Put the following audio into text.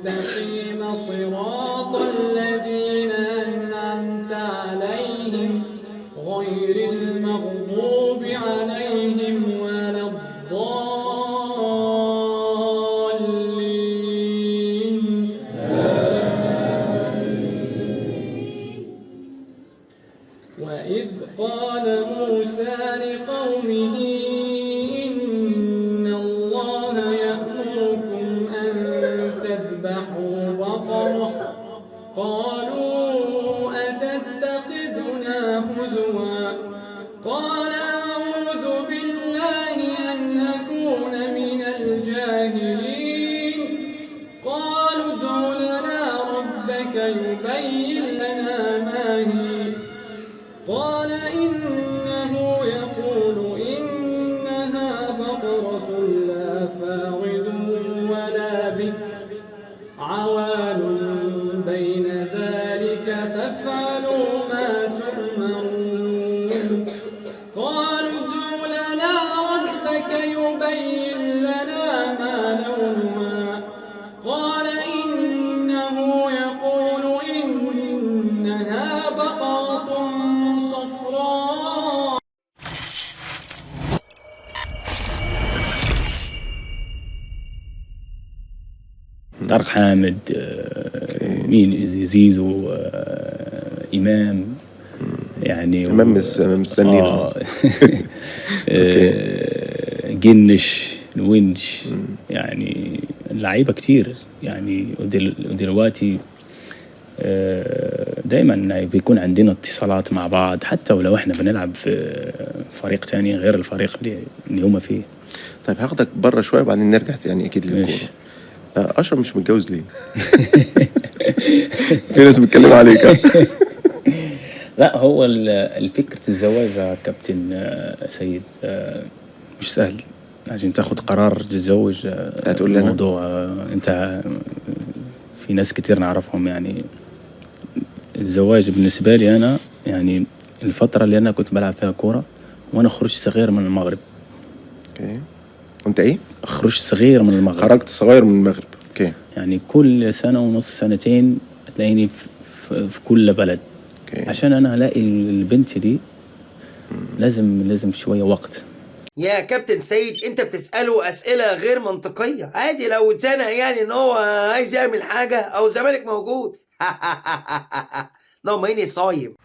المستقيم صراط الذين أنعمت عليهم غير المغضوب عليهم ولا الضالين. وإذ قال موسى لقومه إن الله يأمركم أن تذبحوا بقرة قالوا أتتخذنا هزوا قال أعوذ بالله أن أكون من الجاهلين. قالوا ادع لنا ربك يبين لنا ما هي. قال إنه يقول إنها بقرة لا فارض ولا بكر عوان بين ذلك فافعلوا ما تؤمرون. قالوا ادع لنا ربك يبين لنا ما لونها. قال إنه يقول إنها بقرة صفراء. طارق حامد، مين، زيزو، امام، يعني امام مستنينا. جنش، الونش، يعني لعيبة كتير يعني. ودلوقتي دايما بيكون عندنا اتصالات مع بعض، حتى ولو احنا بنلعب في فريق تاني غير الفريق اللي هما فيه. طيب هاخدك بره شوية وبعدين نرجع يعني اكيد للكورة. ماشي. اشرف مش متجوز ليه؟ في ناس بتتكلم عليك. لا، هو الفكرة الزواج يا كابتن سيد مش سهل عشان تاخد قرار تتزوج. هتقول لي أنا؟ الموضوع انت في ناس كتير نعرفهم. يعني الزواج بالنسبة لي أنا، يعني الفترة اللي أنا كنت بلعب فيها كورة وأنا خرجت صغير من المغرب. okay، انت ايه؟ خرجت صغير من المغرب. خرجت صغير من المغرب، okay. يعني كل سنة ونص، سنتين هتلاقيني في كل بلد. عشان أنا ألاقي البنت دي لازم شوية وقت. يا كابتن سيد، انت بتسأله اسئلة غير منطقية. عادي لو اتزنق يعني ان هو عايز يعمل حاجة او الزمالك موجود. نو ماني صايم.